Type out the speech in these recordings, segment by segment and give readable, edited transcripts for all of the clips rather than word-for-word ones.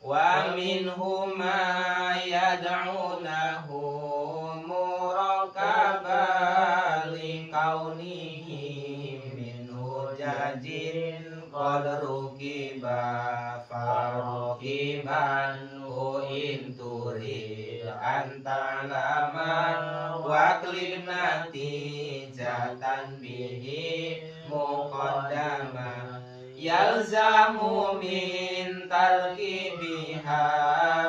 Wa minhu ma yad'unahu murakkaba li kaunihi min hujajin qad rukiba farakiban in turid an ta'lama waqlib natijatan bihi muqaddama yalzamu min tarkibiha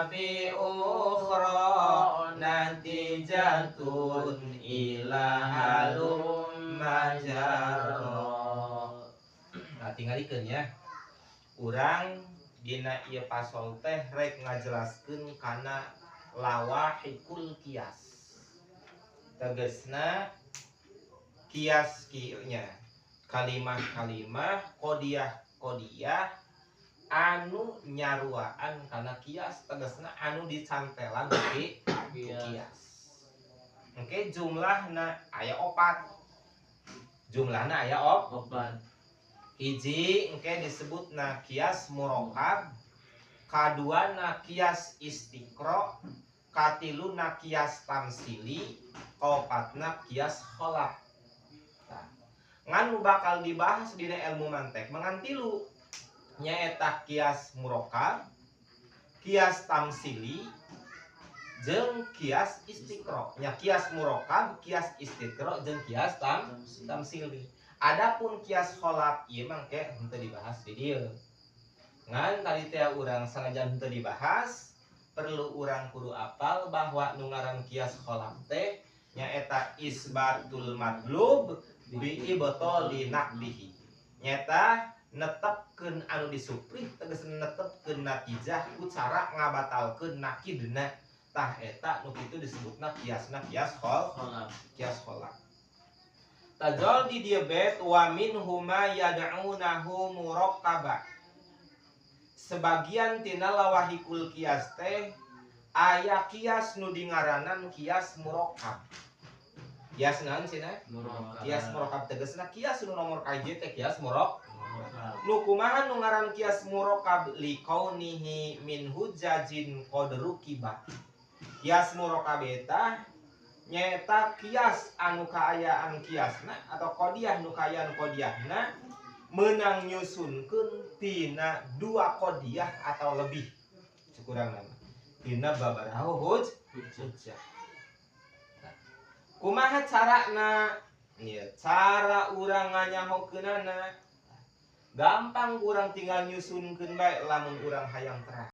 fi ukhra natijatun ila halumma jarra. Nah, tinggalikeun ya. Urang dina ieu pasol teh rek ngajelaskeun kana lawahikul kias, tegesna kias kieu nya, kalimah-kalimah, qodiyah-qodiyah anu nyaruaan kana kias, tegesna anu dicantelan ku kias. Oke, jumlahna aya opat. Jumlahna aya Opat. Hiji engke disebutna kias murokab, kaduana kias istiqro, katiluna kias tamsili, kaopatna kias kholaf. Tah. Ngan nu bakal dibahas dina ilmu mantek mah ngan tilu, nyaeta kias murokab, kias tamsili, jeung kias istiqro. Nya kias murokab, kias istiqro, jeung kias tamsili. Adapun kias kholaf ieu mah engke henteu dibahas di dieu. Ngan tadi teh urang sanajan henteu dibahas, perlu urang kudu apal bahwa nu ngaran kias kholaf teh nyaeta isbatul madlub bi ibtali naqdihi. Nyaeta netepkeun anu disuprih, tegasna netepkeun natijah ku cara ngabatalkeun nakidna. Tah, eta nu kitu disebutna kiasna kias Kholaf. Kias kholaf. Tajol di dieu bet wa minhu ma yad'unahu murakkaba. Sebagian tina lawahikul kias teh aya kias nu dingaranan kias murakkab. Kias naon cenah? Murakkab. Kias murakkab tegasna kias nu nomor kahiji teh kias murok. Murakkab. Nu kumaha nu ngaran kias murakkab? Likaunihi min hujajin qad rukiba. Kias murakkab eta nyaeta kias anu kaayaan kiasna atau qodiyah nu kaayaan qodiyahna meunang nyusunkeun tina dua qodiyah atau lebih. Cukurang nama tina babaraha hujjah. Nah, kumaha carana? Ieu cara urang nganyahokeunana gampang, urang tinggal nyusunkeun bae lamun urang hayang terang.